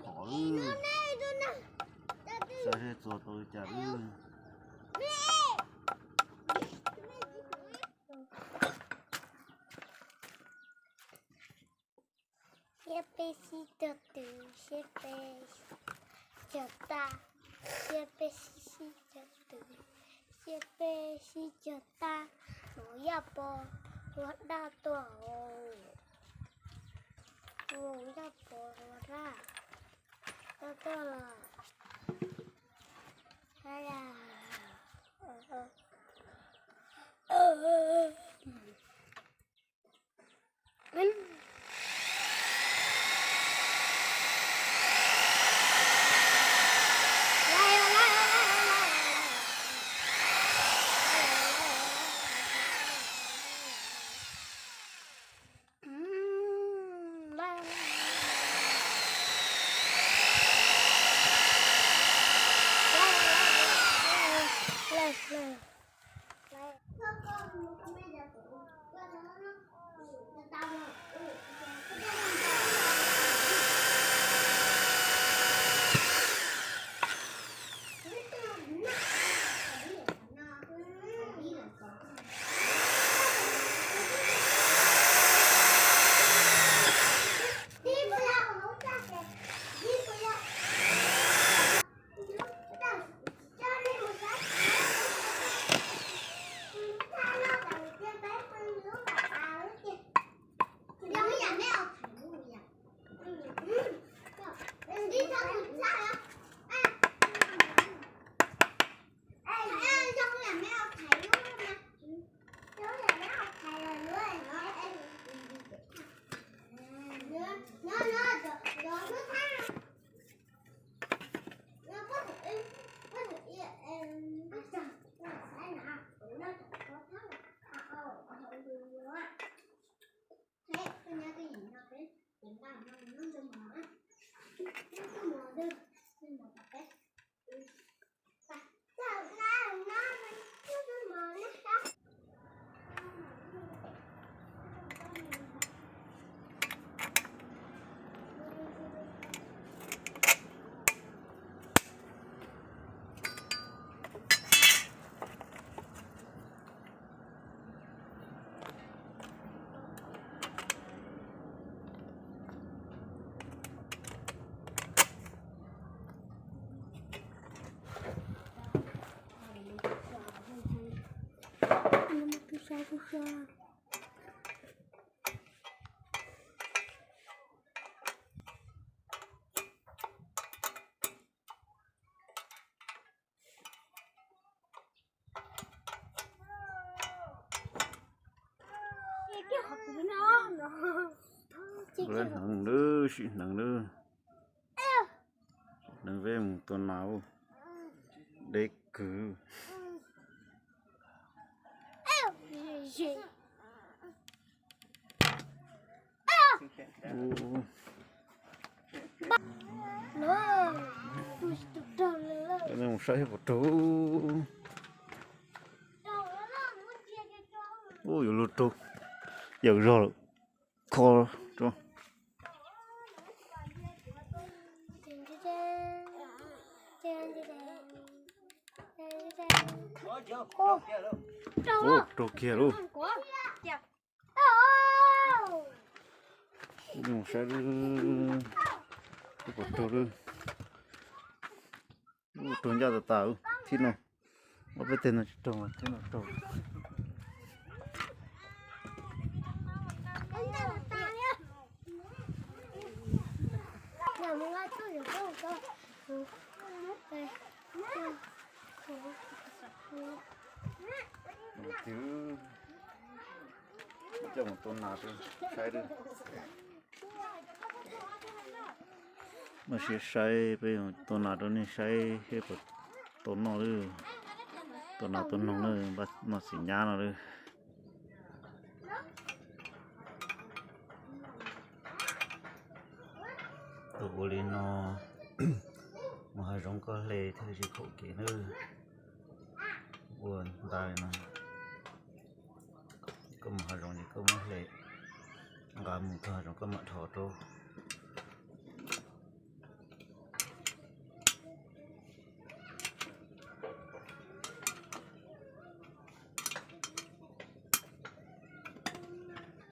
Qhov, saib seb txua tau li cas lawm. Siab peb sib cog twv, siab peb cog tag, siab peb sib sib cog twv, siab peb sib cog tag, mus yaj pov ua daj tuaj, mus yaj pov ua daj tuaj los. Hneev lawm, sim hneev lawm. Hneev peb mus tua nas, deb kwv. Mus saib puas raug. Ub, yuav luag raug, yawm zog lawm, kho rau. Ub, raug kiag lauj. Mus saib, ub, puas raug lawm. Ub, raug ncaj tas tas, thib no, ob peb teg no tsis raug, thib no raug. Coj mus tua nas rau saib. Npaj siab saib, peb tua nas rau nej saib seb puas tau noj lawm. Tua nas tua noog lawm, npaj noj xim nyab no lawm. Tus ua li no, mus hav zoov koj hle thiaj li tsis khaum kev nawb. Ua ntais no, koj mus hav zoov ces koj muab hle nqa mus txog hav zoov koj mam dhos rau.